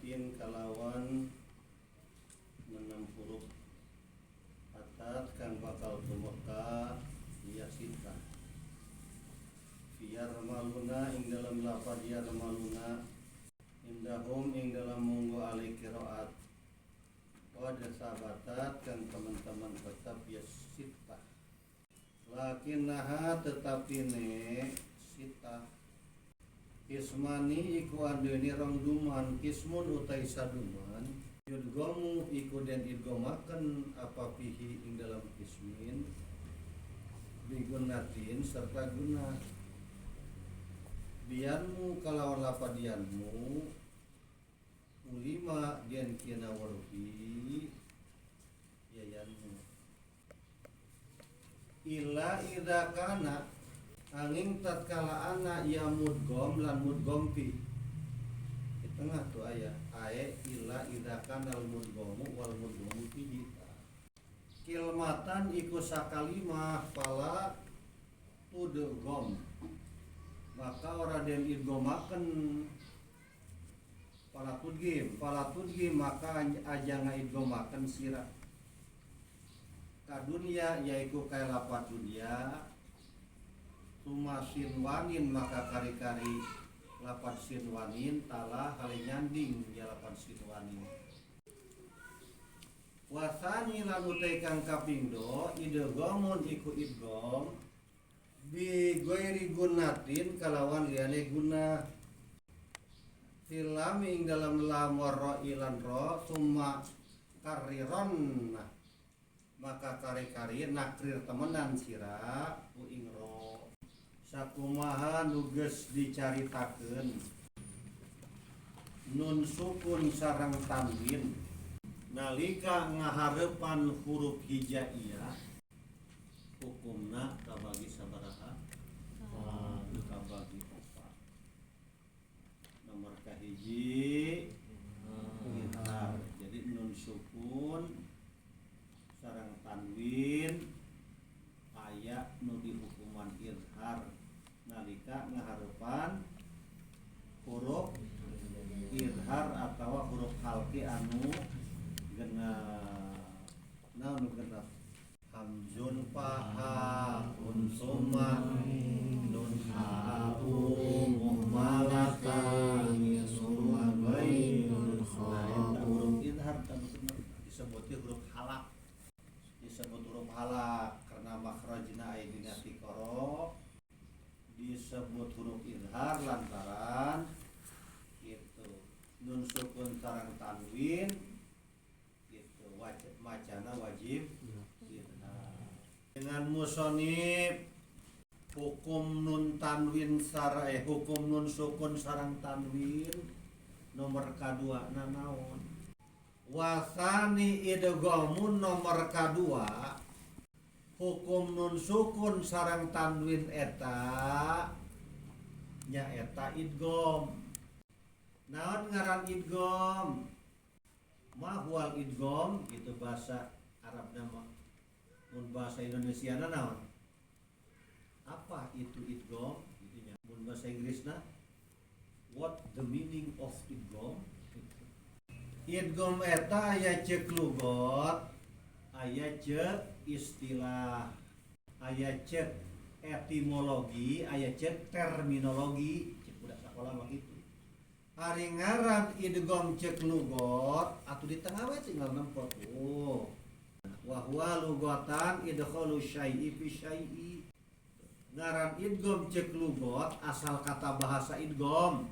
Kalimatin kalawan 6 huruf atat kang bakal tumeka ya sita yarmaluna ing dalam lapad yarmaluna indahum ing dalam munggo ahli qiraat qad sabatat kang teman-teman tetap ya sita lakinnaha tetapi ne sita kismani iku andene rong duman kismun utai saduman yudgomu iku den idgomaken apa fihi ing dalam kismin bigunatin serta guna bianmu kalawan lapadianmu ulima den kina waruhi yayanmu illa idza kana angin tatkala ana ya mudgom lan mudgom fi di tengah tuh aya ae illa idza kana al mudgomu wal mudgomu fihi kilmatan iku sakalimah fala tudgom maka ora den idgomaken fala tudgim fala tudgim maka aja ngaidgomaken sira ka dunya yaiku kaya lapat dunya tuma sinwanin maka kari-kari lapat sinwanin tala hale nyanding ya lapat sinwanin wasani lan utai kang kaping do idghamun iku idgham bi ghairi gunatin kalawan liyane guna filam ing dalam lam wa ilan ro summa kariron maka kari-kari nakrir temenan sira ku ing ro sakumaha nu geus dicaritakeun nun sukun sareng tanwin nalika ngahareupan huruf hijaiyah hukumna kabagi sabaraha? Kabagi opat. Nomor kahiji izhar. Jadi nun sukun sareng tanwin aya nu dihukuman izhar nalika ngahareupan huruf izhar atau huruf halqi anu genep. Nah, nu genep hamzun faha un summa nun ha'u muhmalatan summa ghainun. Nah, eta huruf izhar tah disebutnya huruf halak, disebut huruf halak karena makhrajna aya dina tikoro, disebut huruf izhar lantaran itu nun sukun sareng tanwin gitu wajib macana wajib izhar. Dengan musonib hukum nun tanwin sara eh hukum nun sukun sareng tanwin nomor kadua na naon? Wasani idghamun nomor kadua hukum nun sukun sareng tanwin eta nya eta idgham. Naon ngaran idgham? Ma huwal idgham gitu bahasa Arab nama. Mun bahasa Indonesia na naon? Apa itu idgham gitu nya. Mun bahasa Inggrisna what the meaning of idgham gitu. Idgham eta aya cek lugot, aya cek istilah, aya cek etimologi, aya cek terminologi, cek budak sekolah mah gitu. Ari ngaran idgham cek lugot atuh di tengah we tinggal nempo tuh. Wa huwa lugatan idkhalu syai'i fi syai'i. Ngaran idgham cek lugot asal kata bahasa idgham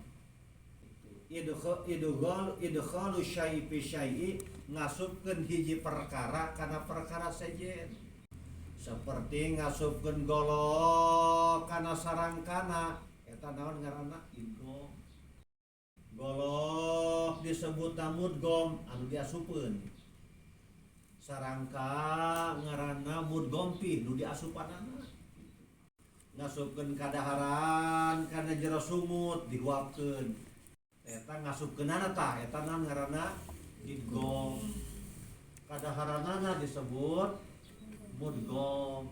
idghal idkhalu syai'i fi syai'i ngasupkeun hiji perkara kana perkara sejen, seperti ngasupkeun golok kana sarangkana, eta naon ngaranna? Idgham. Golok disebut mudgom anu diasupeun, sarangka ngaranna mudgom fi nu diasupanana. Ngasupkeun kadaharan kana jero sungut dihuapkeun, eta ngasupkeunana tah eta naon ngaranna? Idgham. Kadaharanana disebut mudgom,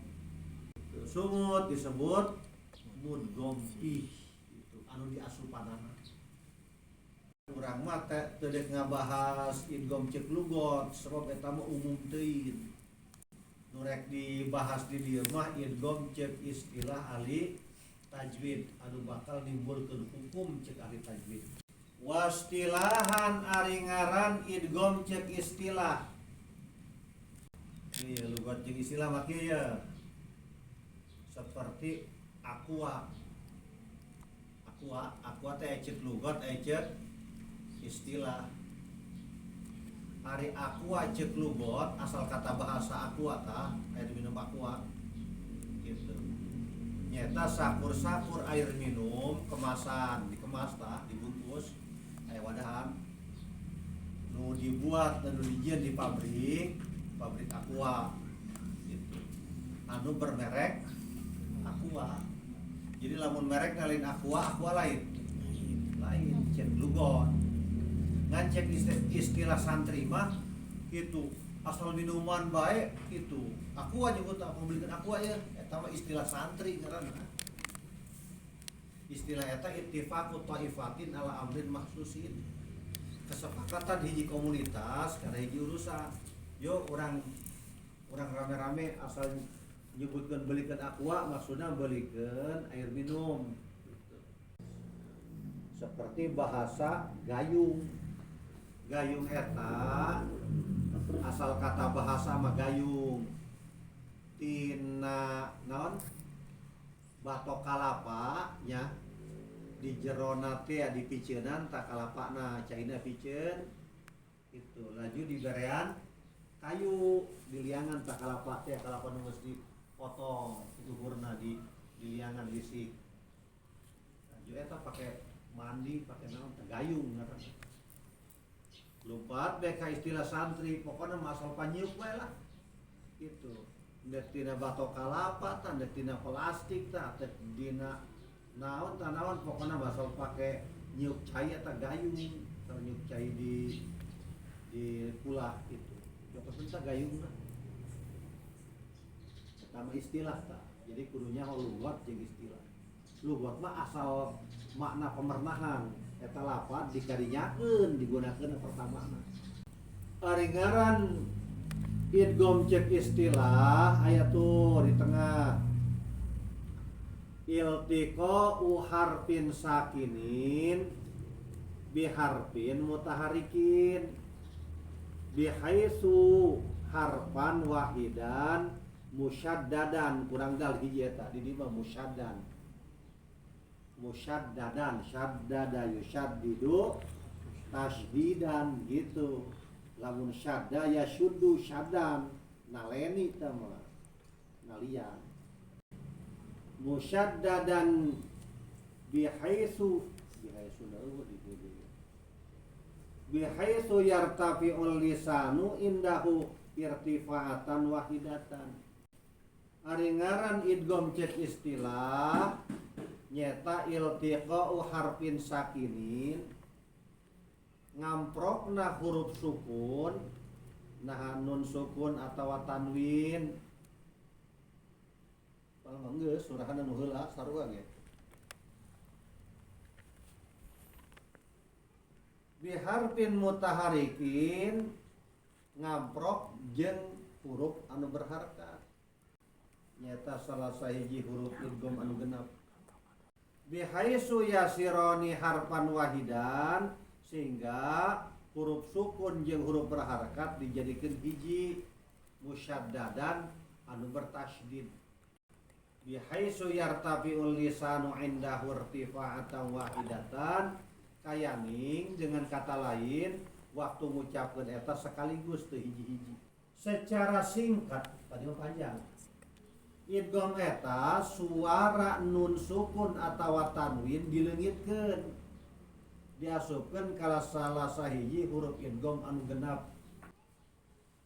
sungut disebut mudgom fi itu anu diasupanana. Urang mah teu deuk ngabahas idgham ceuk lugot sebab eta mah umum teuing. Nu rek dibahas di dieu mah idgham ceuk istilah ahli tajwid anu bakal nimbulkeun hukum ceuk ahli tajwid. Wastilahan ari ngaran idgham ceuk istilah. Ieu lugot jeung istilah mah kieu ye. Seperti aqua. Aqua, aqua teh ceuk lugot aya ceuk istilah. Ari aqua ceuk lugot asal kata bahasa aqua tah air minum aqua gitu. Nyeta sakur-sakur air minum kemasan, dikemas tah, dibungkus aya wadahan nu dibuat dan nu dijieun di pabrik, pabrik aqua gitu. Anu bermerek aqua. Jadi lamun merek lain aqua, aqua lain. Lain ceuk lugot. Ngan cek istilah santri mah itu asal minuman baik itu aqua nyebut apa belikan aqua ya eta mah istilah santri ngaranna. Istilah eta ittifaqu taifatin ala amrin makhsusin, kesepakatan hiji komunitas karena hiji urusan. Yo orang orang rame-rame asal nyebutkan belikan aqua maksudnya belikan air minum gitu. Seperti bahasa gayung. Gayung eta asal kata bahasa mah gayung tina naon batok kalapa nya di jerona teh dipiceunan tak kalapana caina piceun itu laju diberean kayu diliangan tak kalapa teh kalapa nu geus dipotong luhurna di diliangan lisik laju eta pake mandi pake naon teh gayung ngaranna. Lupa beka istilah santri pokoknya masal panyiuk we lah gitu. Ndek tina batok kalapa tah, ndek tina plastik tah, ndek dina naon tah naon pokoknya masal pake nyiuk cai eta gayung, tah nyiuk cai di kulah gitu. Jokos tah gayung lah. Pertama istilah tah. Jadi kudunya lugat jeung istilah. Lugat mah asal makna pemernahan eta lapat dikarinyakeun digunakeun pertamana. Ari ngaran idgham ceuk istilah aya tuh di tengah. Iltiqa'u harfin sakinin biharfin mutaharikin bihaitsu harfan wahidan musyaddadan kurang dal hiji eta di dieu mah musyaddan. Musyaddadan syaddada yusyaddidu tasdidan gitu. Lamun syadda yashuddu syaddan naleni teh mah nalian. Musyaddadan bihaitsu bihaitsu eueuh di dieu. Bihaitsu yartafi'ul lisanu indahu irtifa'atan wahidatan. Ari ngaran idgham ceuk istilah nyeta iltiqa'u harfin sakinin ngamprokna huruf sukun nah nun sukun atawa tanwin kalau mah geus surahna nu heula sarua ge biharfin mutaharikin ngamprok jeung huruf anu berharkat nyata salah sahiji huruf idgham anu genap bihaitsu yasironi harfan wahidan sehingga huruf sukun jeung huruf berharakat dijadikeun hiji musyaddadan anu bertasydid bihaitsu yartafi'ul lisanu indahu irtifa'atan wahidatan kayaning dengan kata lain waktu ngucapkeun eta sekaligus teu hiji-hiji secara singkat tadi mah panjang idgham eta suara nun sukun atawa tanwin dileungitkeun diasupkeun kana salah sahiji huruf idgham anu genap.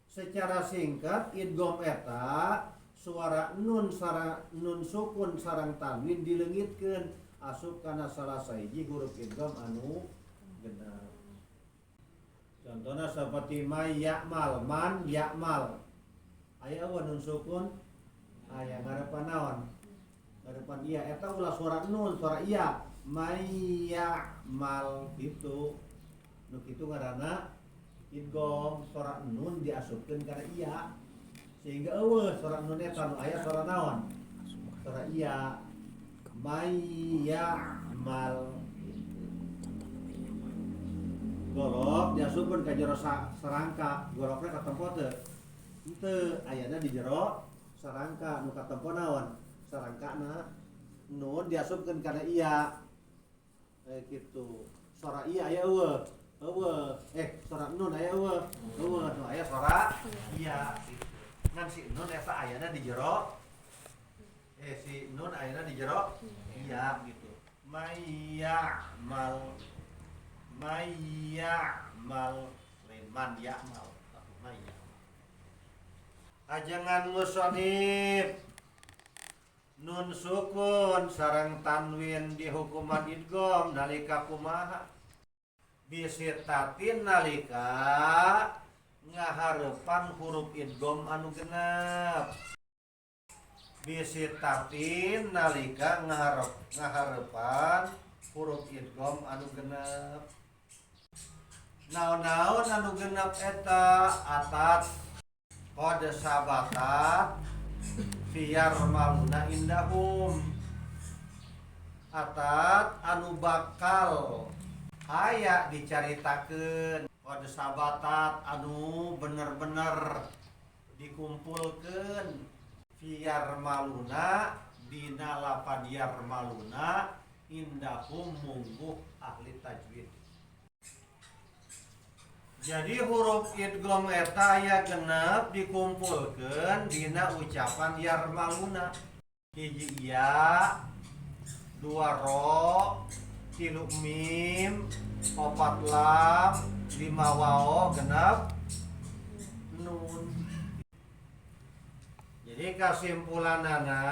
Secara singkat idgham eta suara nun sarang nun sukun sareng tanwin dileungitkeun asup kana salah sahiji huruf idgham anu genap. Contohna seperti may ya'mal, man ya'mal. Aya eueuh nun sukun? Aya ngarepan naon? Ngarepan iya eta ulah suara nun, suara iya. May ya'mal gitu. Nu kitu ngaranna idgham, sora nun diasupkeun kana iya sehingga euweuh sora nun eta, nu aya sora naon? Sora iya. Mayya'mal gitu. Golok diasupkeun ka jero sarangka, golokna katempo teu? Henteu, ayana di jero sarangka, nu katempo naon? Sarangkana. Nun diasupkeun kana iya. Gitu. Sora iya aya euweuh? Euweuh. Sora nun aya euweuh? Euweuh, nu aya sora iya gitu. Ngan si nun eta ayana di jero si nun ayana di jero iya gitu. Mayya'mal, mayya'mal, lain man ya'mal tapi mayya'mal. Ajengan musonif, nun sukun sareng tanwin di hukuman idgham nalika kumaha? Bisittatin, nalika ngahareupan huruf idgham anu genep. Bisittatin, nalika ngahareupan huruf idgham anu genep. Naon-naon anu genep eta? Atat qad sabatat fi yarmaluna indahum, atat anu bakal aya dicaritakeun, qad sabatat anu bener-bener dikumpulkeun, fi yarmaluna, dina lapad yarmaluna, indahum, mungguh ahli tajwid. Jadi huruf idgham eta aya genep dikumpulkeun dina ucapan yarmaluna. Hiji iya, dua ro, tilu mim, opat lam, lima wao, genep nun. Jadi kesimpulanana,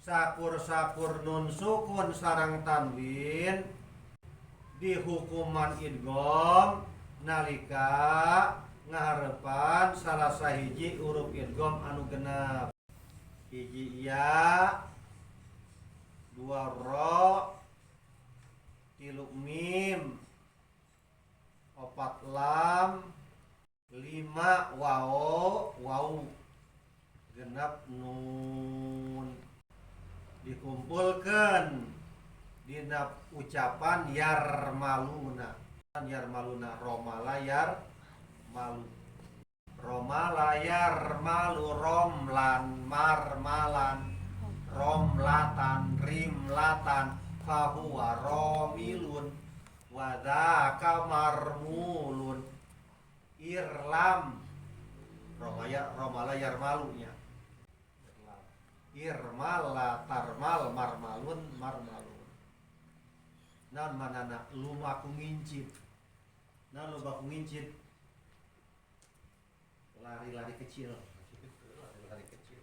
sakur-sakur nun sukun sareng tanwin di hukuman idgham nalika ngaharepan salah sahiji huruf idgham anu genep. Hiji ya, dua ro, tilu mim, opat lam, lima wao wau, genep nun, dikumpulkan dina ucapan yarmaluna. Yarmaluna, romala yar malu, romala yar malu, romlan, marmalan, romlatan, rimlatan, fahuwa romilun, wadaka marmulun, irlam, romaya, romala yarmalunya, irmala tarmal, marmalun, marmalun. Naon manana? Lumaku ngincit. Naon lumaku ngincit? Lari-lari kecil, lari-lari kecil.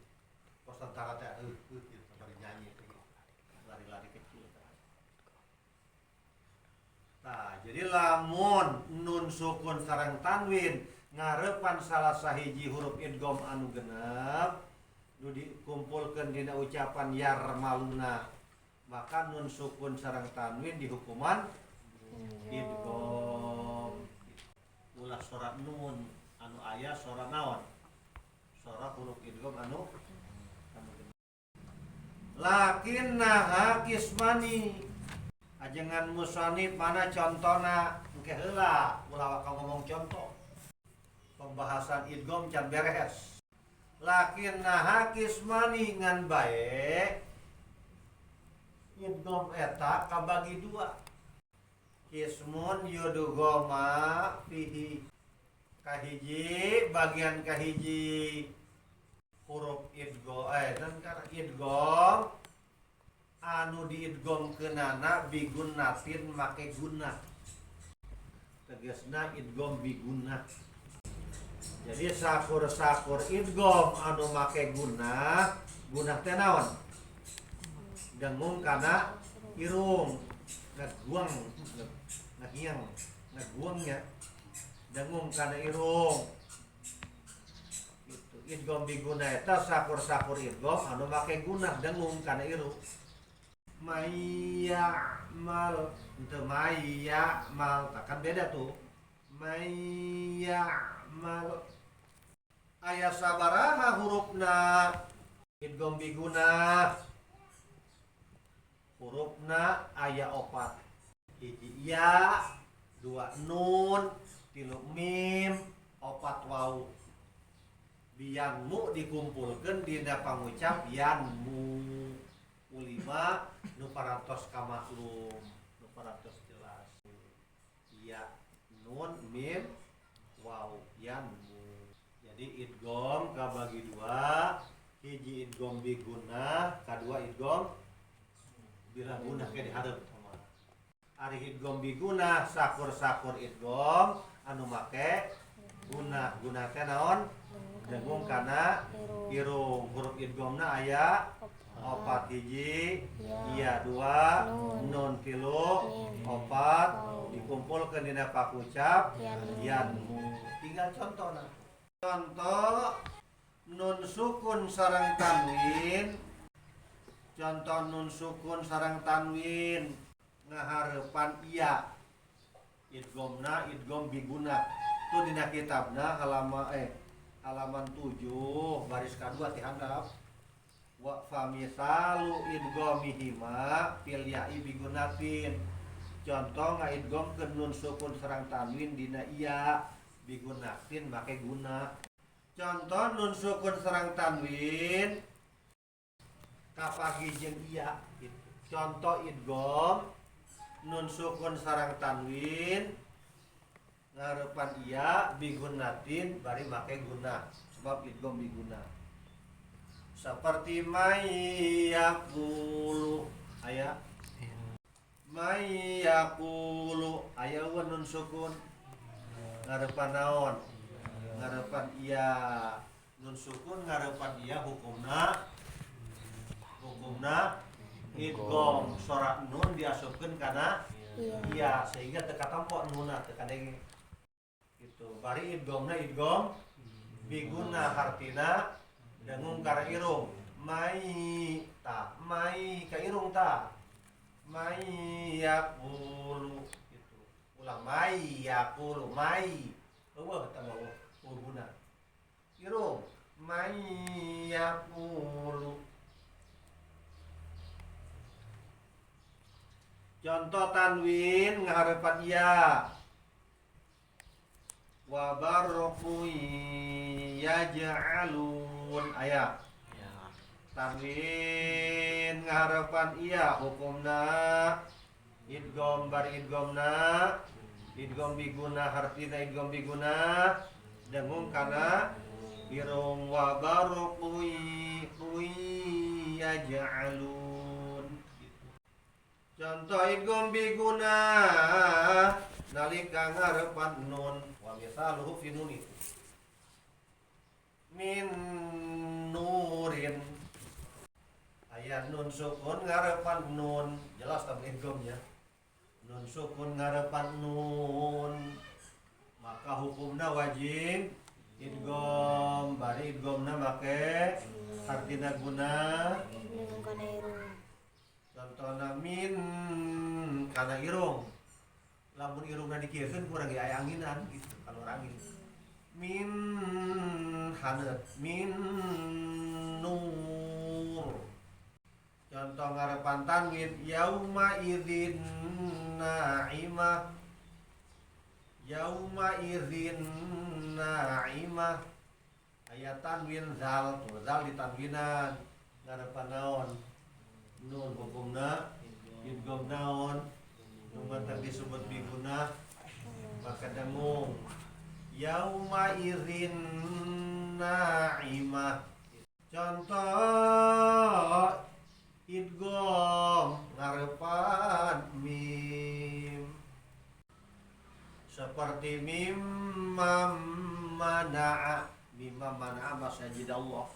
Pos tentara teh gitu, bari nyanyi lari-lari kecil. Nah, jadi lamun nun sukun sareng tanwin ngarepan salah sahiji huruf idgham anu genep nu dikumpulkeun dina ucapan yarmaluna, maka nun sukun sareng tanwin dihukuman idgham. Ulah sora nun, anu aya sora naon? Sora huruf idgham anu genep. Lakinnaha qismani. Ajengan musonif, mana contona? Engke heula, ulah waka ngomong contoh, pembahasan idgham can beres. Lakinnaha qismani, ngan bae idgham eta kabagi dua. Qismun yudghama fihi, kahiji, bagian kahiji huruf idgham dan karena idgham anu diidghamkeunana bigunnatin, make gunnah, tegasna idgham bigunnah. Jadi sakur-sakur idgham anu make gunnah. Gunnah teh naon? Dengung kana irung, ngaguang, ngahiang, ngaguangnya, dengung kana irung gitu. Idgham bigunnah eta sakur-sakur idgham anu make gunnah, dengung kana irung. Mayya'mal henteu mayya'mal, kan beda tuh. Mayya'mal aya sabaraha hurufna idgham bigunnah? Hurufna aya opat, hiji ya, dua nun, tilu mim, opat wawu. Bianmu dikumpulkan dina pangucap yanmu ulima nu parantos kamaklum, nu parantos jelas. Ya, nun, mim, waw, yanmu. Jadi idgham kabagi dua, hiji idgham bigunnah, kadua idgham bila gunnah ke dihareup. Ari idgham bigunnah sakur-sakur idgham anu make gunnah. Gunnah teh naon? Dengung kana irung. Huruf idghamna aya opat, hiji iya, dua nun, tilu, opat, dikumpulkeun dina pakucap yanmu. Tinggal contohna, contoh nun sukun sareng tanwin. Contoh nun sukun sareng tanwin ngahareupan iya, idghamna idgham bigunnah. Tuh dina kitabna halaman 7 baris kedua ti handap. Wa famisalu idghamihima fil ya'i bigunnatin. Contoh ngaidgham ke nun sukun sareng tanwin dina iya bigunnatin make gunnah. Contoh nun sukun sareng tanwin kapanggih jeung iya gitu. Contoh idgham nun sukun sareng tanwin ngarepan iya bigunnatin bari make gunnah, sebab idgham bigunnah. Seperti mayyaqulu aya, mayyaqulu aya euweuh nun sukun? Ngarepan naon? Ngarepan iya. Nun sukun ngarepan iya hukumna, hukumna idgham. Sora nun diasupkeun kana iya sehingga teu katampo nunna, teu kadenge gitu. Bari idghamna idgham bigunnah, hartina dengung kana irung. Mai ta, mai ka irung ta, mai yaqulu gitu. Ulah mai yaqulu, mai euweuh tah, euweuh gunnah irung. Mai yaqulu. Contoh tanwin ngaharepan iya, wa barqu yaj'alun aya. Tanwin ngaharepan iya hukumna idgham, bari idghamna idgham bigunnah, hartina idgham bigunnah, dengung kana irung. Wa barqu yaj'alun gitu. Contoh idgham bigunnah nalika ngarepan nun, wa misaluhu fi nuni min nurin. Aya nun sukun ngarepan nun, jelas tapi idghamnya nun sukun ngarepan nun, maka hukumna wajib idgham, bari idghamna make hartina gunnah. Dengung kana irung. Contohna min kana irung. Lamun irungna dikieukeun kurang ge aya anginan gitu, kalau angin min haneut min nur. Contoh ngarepan tanwin, yauma idzin na'imah. Yauma idzin na'imah aya tanwin zal, tuh zal ditanwinan ngarepan naon? Nun. Hukumna idgham naon? Nu matak disebut bigunnah maka dengung. Yauma idzin na'imah. Contoh idgham ngarepan mim, seperti mimma mana'a, mimma mana'a masajid Allah.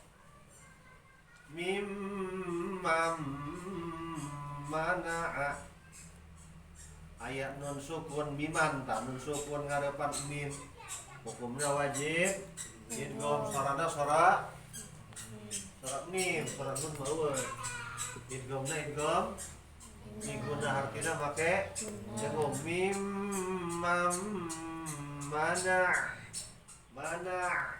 Mimma mana'a ayat nun sukun miman ta, nun sukun ngarepan mim, hukumnya wajib idgham. Sorana sora sora mim, sora nun mah euweuh. Idghamna idgham Bigunnah artinya make dengung. Mim mam mana mana.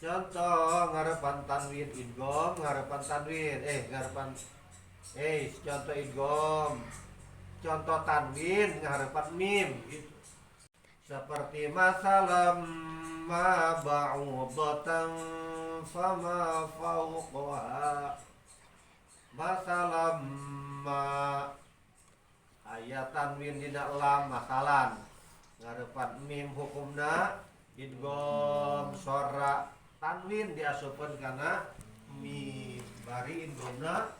Contoh ngarepan tanwin idgham, ngarepan tanwin, ngarepan, contoh idgham, contoh tanwin ngarepan mim gitu. Seperti masalam ma ba'udatan fama fawqaha. Masalam ma aya tanwin dina lam masalan ngarepan mim, hukumna idgham, sora tanwin diasupkeun kana mim, bari idghamna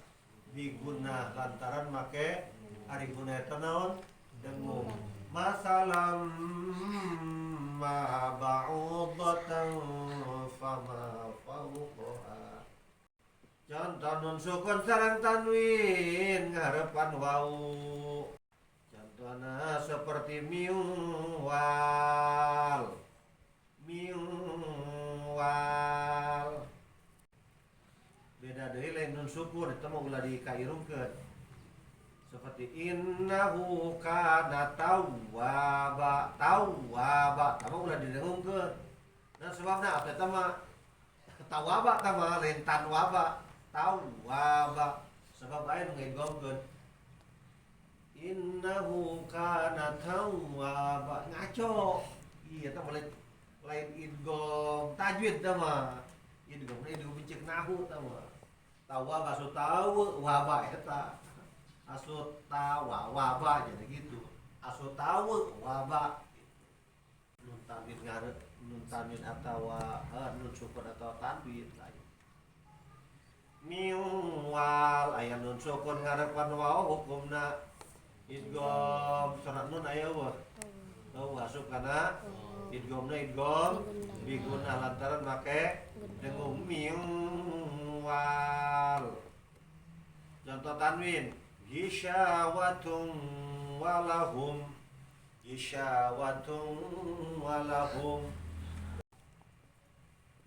bigunnah lantaran make ari gunnah eta naon? Dengung. Masalam ma ba'udatan fama fawqaha. Contoh nun sukun sareng tanwin ngarepan wau, contohna seperti miwal, miwal. Beda deui, lain nun sukun itu mah, ulah dikairungkeun. Seperti innahu kana tawwaba, tawwaba tah mah ulah didengungkeun. Nah, sebabna apa? Eta mah tawaba, tah mah lain tanwaba, tawwaba, sebab aya nu ngidghamkeun innahu kana tawwaba, ngaco. Iya, tah lain, lain idgham tajwid tah mah, idgham idgham ceuk nahu tah mah. Tawwaba asup tawu waba, eta asup tawa waba, jadi gitu, asup tawu waba. Nun tanwin ngarep nun tanwin atawa nun sukun atau tanwin lain. Miwal aya nun sukun ngarepan waw, hukumna idgham. Surat nun aya euweuh? Oh, asup kana idghamna idgham bigunnah lantaran make dengung, miwal. Contoh tanwin gisyawatun walahum, gisyawatun walahum.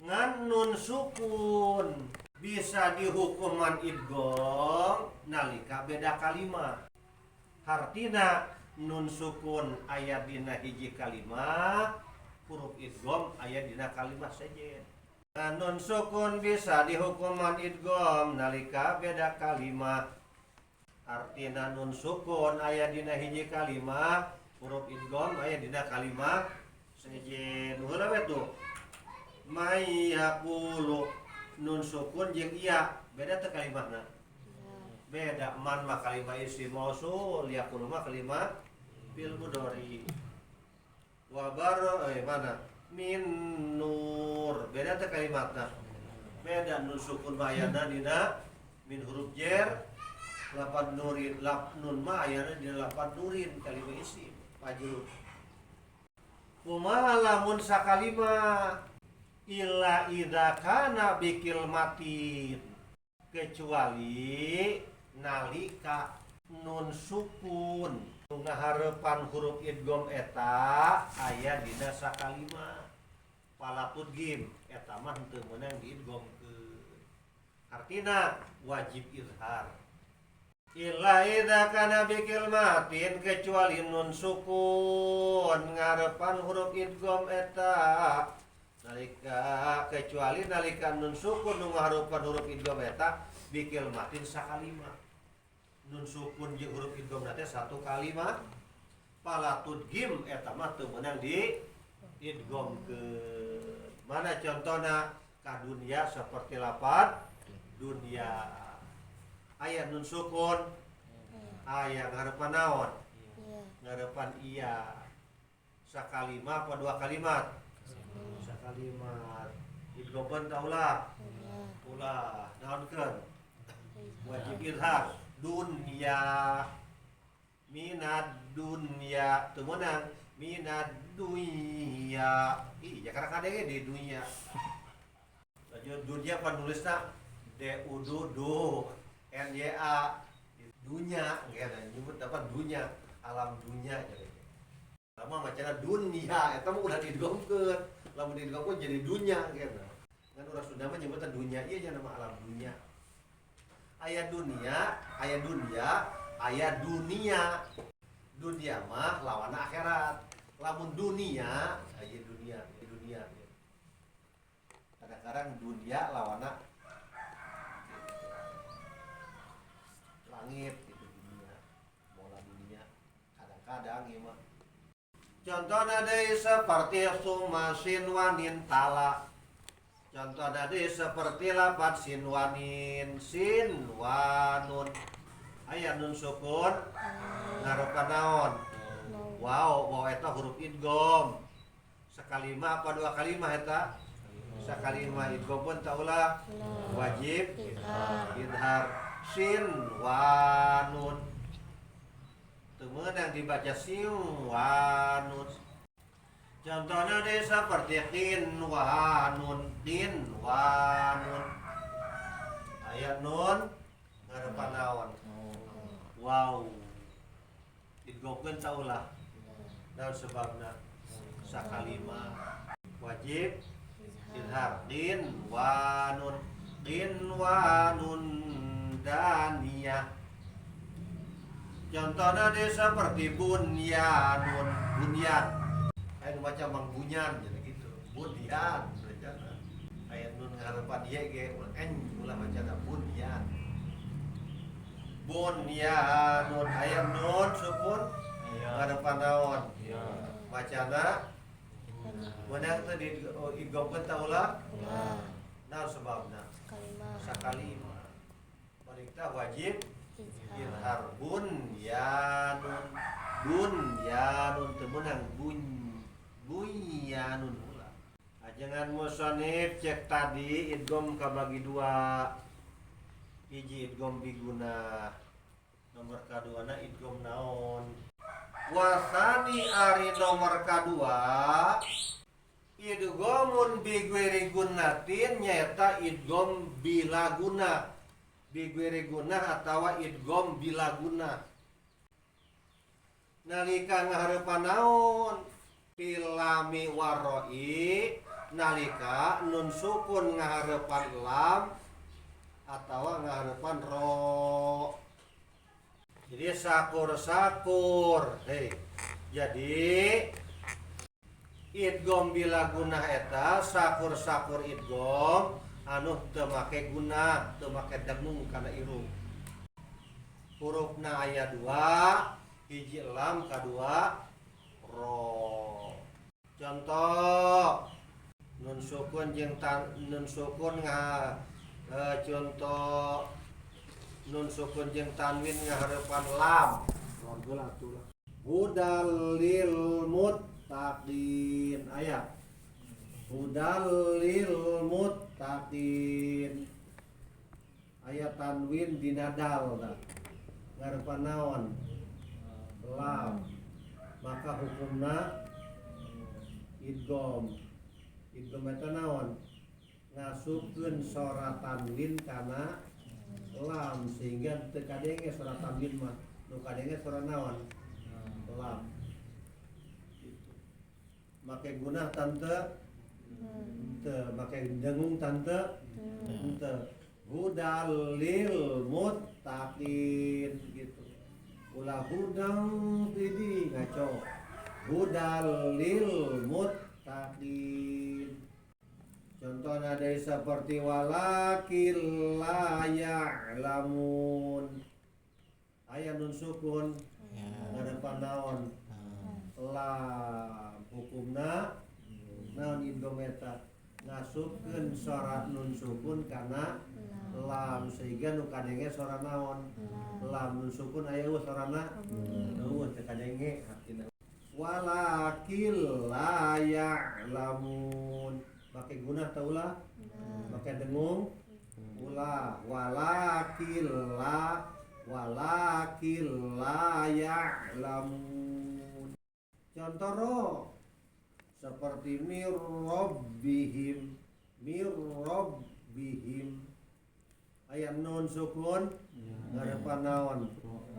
Ngan nun sukun bisa dihukuman idgham nalika beda kalimat. Hartina nun sukun aya dina hiji kalimat, huruf idgham aya dina kalimat sejen. Nah, nun sukun bisa dihukuman idgham nalika beda kalimat. Artina nun sukun aya dina hiji kalimat, huruf idgham aya dina kalimat sejen. Heula we tuh may yaqulu, nun sukun jeung iya beda teu kalimatna? Beda. Man mah kalimat isim mausul, yaqulu mah kalimat fi'il mudhari. Wa bar mana min nur, beda teu kalimatna? Beda. Nun sukun mah ayana dina min huruf jer lapan nurin, lap nun mah ayana dina lapan nurin, kalimat isim majrur. Kumaha lamun sakalima? Illa idza kana bikilmatin, kecuali nalika nun sukun nu ngahareupan huruf idgham eta aya dina sakalima, fala tudghim, eta mah henteu meunang diidghamkeun, artina wajib izhar. Illa idza kana bikilmatin, kecuali nun sukun ngarepan huruf idgham eta nalika, kecuali nalika nun sukun nu ngaharepan huruf idgham eta bikilmatin sakalima, nun sukun jeung huruf idgham teh satu kalimat, fala tudghim, eta mah teu meunang di idghamkeun. Mana contohna? Ka dunya, seperti lapan dunia. Aya nun sukun, aya, ngarepan naon? Iya. Ngarepan iya. Sakalima apa dua kalimat? Sakalimat. Idghamkeun tah ulah? Iya. Ulah. Naonkeun? Wajib izhar. Dunya, minad dunya, teu meunang minad dunya. Ih, ya karena kadenge di dunya. Lanjut, dunya panulisna D U D du N Y A, dunya gitu, nyebut apa, dunya, alam dunya. Jadi lama macana dunia eta mah udah didgomkeun, lamun didgomkeun jadi dunya gitu kan. Urang Sunda mah nyebutna dunya, ieu nya nama alam dunya. Aya dunia, aya dunia, aya dunia. Dunia mah lawan akhirat. Lamun dunia, aya dunia, dunia. Kadang-kadang dunia lawana langit gitu, dunia, bola dunia. Kadang-kadang ieu mah. Contohna deui seperti summa sinwanin tala. Contohna deui seperti lapat sinwanin, sinwanun. Aya nun sukun ngarupa naon? Wow, wow eta huruf idgham. Sakalimah apa dua kalimah eta? Sakalimah idgham pun taulah wajib idhar sinwanun. Teu meunang dibaca sinwanun. Contohnya deh seperti qinwanun, qinwanun. Aya nun ngarepan naon? Wow. Idghamkeun taulah. Naon sebabna? Sakalima wajib idhar qinwanun, qinwanun daniyah. Contohnya deh seperti bunyanun, bunyan. Aya nu maca mang bunyan jadi gitu. Bunyan bacana. Aya nun ngarepan ye ge en ulah bacana bunyan. Bunyanun aya nun sukun ngarepan naon? Bacana meunang teu di idghamkeun ta ulah? Naon sebabna? Sakalima. Balikta wajib idhar bunyanun, bunyanun teu meunang bun bunyanun ulah. Ajengan musonif cek tadi idgham kabagi dua. Hiji idgham biguna, nomor kaduana idgham naon? Wasani ari nomor kadua idghamun bighairi gunnatin nyaeta idgham bila guna. Bighairi gunnah atawa idgham bila guna. Nalika ngahareupan naon? Filami waroi nalika nun sukun ngahareupan lam atawa ngahareupan ro. Jadi sakur-sakur. Hei. Jadi idgham bila gunah eta sakur-sakur idgham anu teu make guna, teu make dengung kana irung. Hurufna aya dua, hiji lam, kadua ro. Contoh nun sukun jeung nun sukun nga contoh nun sukun jeung tanwin ngahareupan lam. Lawan heula atuh lah. Hudal lil muttaqin aya. Hudal lil muttaqin. Aya tanwin dina dal tah. Ngahareupan naon? Lam. Maka hukumna idgham. Idgham eta naon? Ngasupkeun sora tanwin kana lam sehingga teu kadenge sora tanwin mah. Nu kadenge sora naon? Lam. Gitu. Make gunah tante? Teu. Make dengung tante? Teu. Hudal lil muttaqin gitu. Ulah hudang tidi ngaco. Hudal lil muttaqin. Contohnya dari seperti walakil la ya'lamun. Aya nun sukun ngarepan naon? Lam. Hukumna naon idgham eta? Ngasupkeun sora nun sukun kana lam sehingga nu kadenge sora naon? Lam. Nun sukun aya eueuh sorana? Eueuh, teu kadenge hartina. Walakil la ya'lamun. Make gunah teu ulah? Make dengung? Ulah. Walakil la, walakil la ya'lamun. Contoh ro seperti mirrobbihim, mirrobbihim. Aya nun sukun ngarepan naon?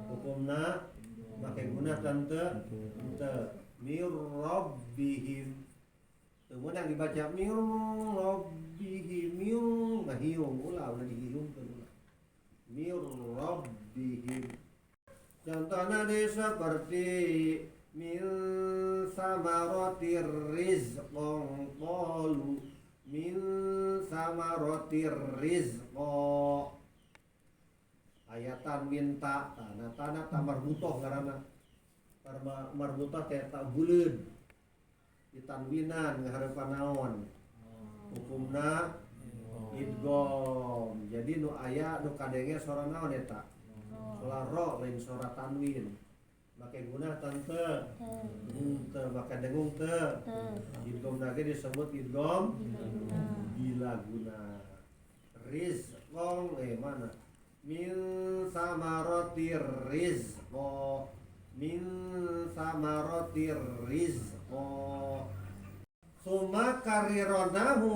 Hukumna make gunah tante? Teu. Mirrobbihim. Teu meunang dibaca mirrobbihim, mir ngahiung ulah, ulah dihiungkeun ulah. Mir rabbihim. Contohnya di seperti min samaratir rizqan qalu min samaratir rizqa. Aya tanwin ta, nah tanah ta marbutoh ngaranna. Marbutoh teh ta buleud. Ditanwinan ngahareupan naon? Hukumna idgham. Jadi nu aya nu kadenge sora naon eta? Sora ro, lain sora tanwin. Make gunah teu? Henteu. Make dengung teu? Idgham ge disebut idgham bila guna. Rizqong mana? Min samaratir rizqo, min samaratir rizqo. Summa karironahu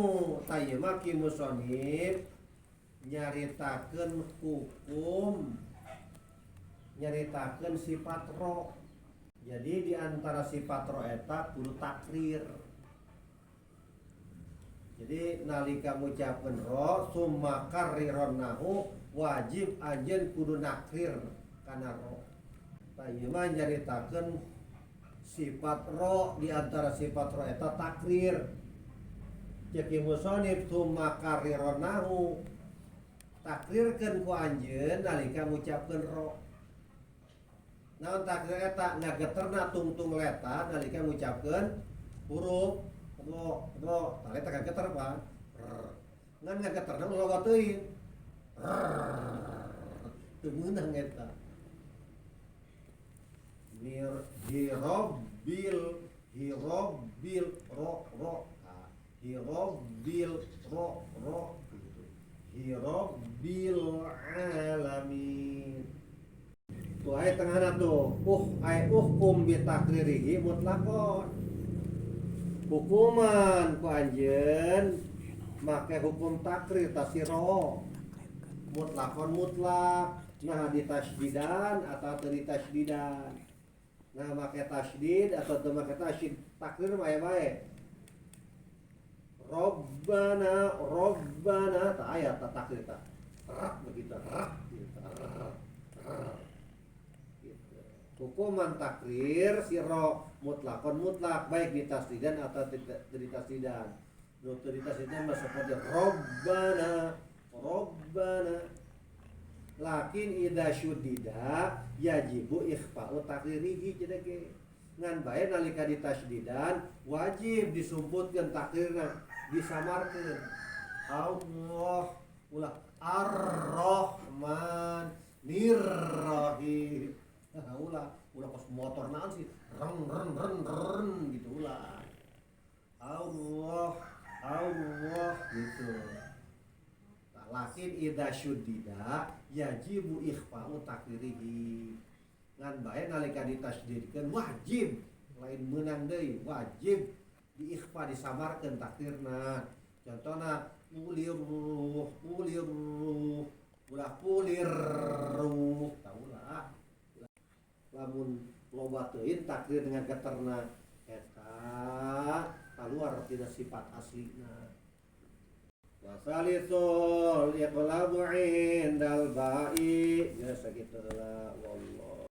tayema ki musonib nyaritakeun hukum, nyaritakeun sifat ro. Jadi di antara sifat ro eta kudu takrir. Jadi nalika ngucapkeun ro, summa karironahu, wajib anjeun kudu nakrir kana ro. Tah, ieu mah nyaritakeun sifat ro, di antara sifat ro eta takrir. Cek musonib, summa karironahu, takrirkeun ku anjeun nalika ngucapkeun ro. Naon takrir eta? Ngageterna tungtung leta nalika ngucapkeun huruf ro. Ro tah, leta ngageter pan, ngan ngageterna ulah teuing, teu meunang eta. Mir hirobbil, hirobbil, ro ro, hirobbil, ro ro gitu. Hirobbil alamin. Tuh aya tengahna tuh. Ay uhkum bi takririhi mutlaqon. Hukuman ku anjeun make hukum takrir tasiro mutlakon mutlak, nah ditasdidan atau teu ditasdidan, nah make tasdid atau teu make tasdid, takrir mah aya bae. Robbana, Robbana, tak aya tak takrir, tak rak begitu, rak gitu, rak gitu. Hukuman takrir siro mutlakon mutlak, baik ditasdidan atau tidak ditasdidan. Nu teu ditasdidan mah seperti Robbana, Robbana. Lakin idza syuddida yajibu ikhfa'u takririhi cenah ge. Ngan bae nalika ditasdidan wajib disumputkeun takrirna, disamarkeun. Allah, ulah Ar-Rahman Nirrahim. Nah, ulah ulah kos motor naon sih, reng reng reng reng gitu, ulah. Allah, Allah gitu. Nah, lakin idza syuddida yajibu ikhfa'u takririhi. Ngan bae nalika ditasdidkeun wajib, lain meunang deui, wajib diikhfa, disamarkeun takdirna. Contohna ulir ruh, ulir ruh, ulah kulir ruh, tah ulah. Lamun loba teuing takdir dengan geterna eta keluar tidak sifat aslina. Wasalisul iqlabu indal ba'i ya, sakitu lah, wallah.